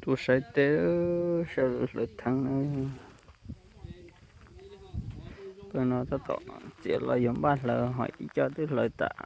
Tuaj saib teb, saib lawv theeb na. Pawg no tab tom txiav los yuav npaj hlawv ho ib co twb hlawv tas.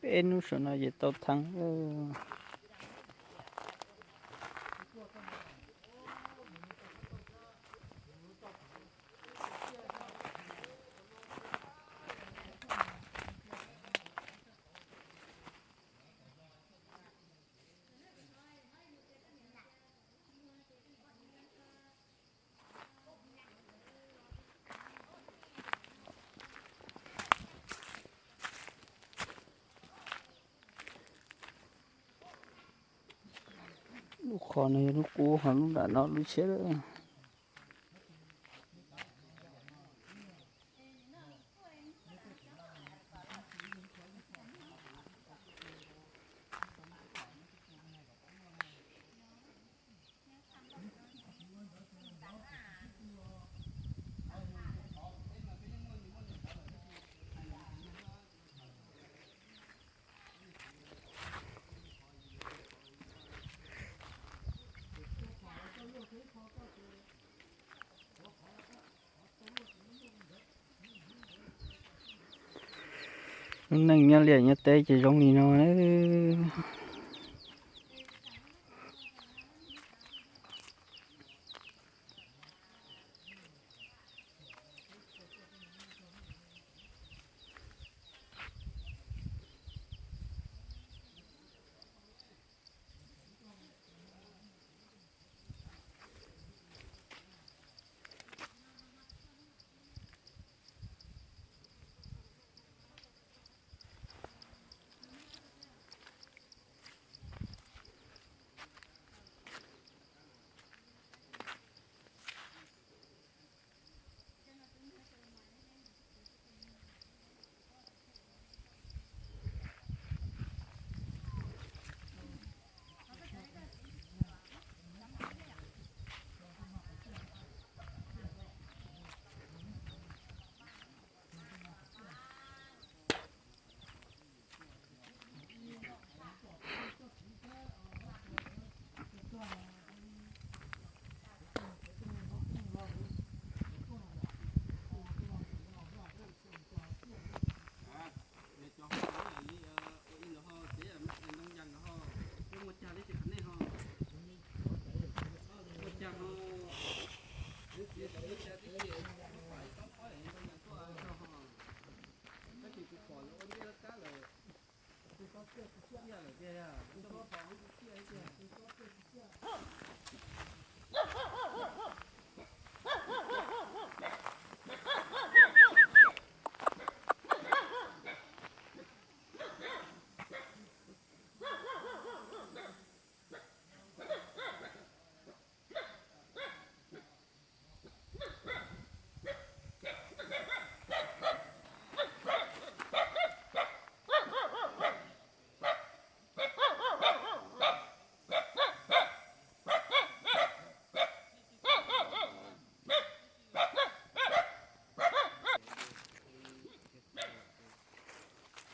Peb hnub saum no ces tau theeb. Lub qhov no yog lub qub, ho lub nram no lub tshiab lawm. Lub neej nyob liaj nyob teb ces zoo li no.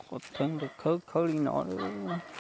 Qhov theeb khawb khawb li no lawm.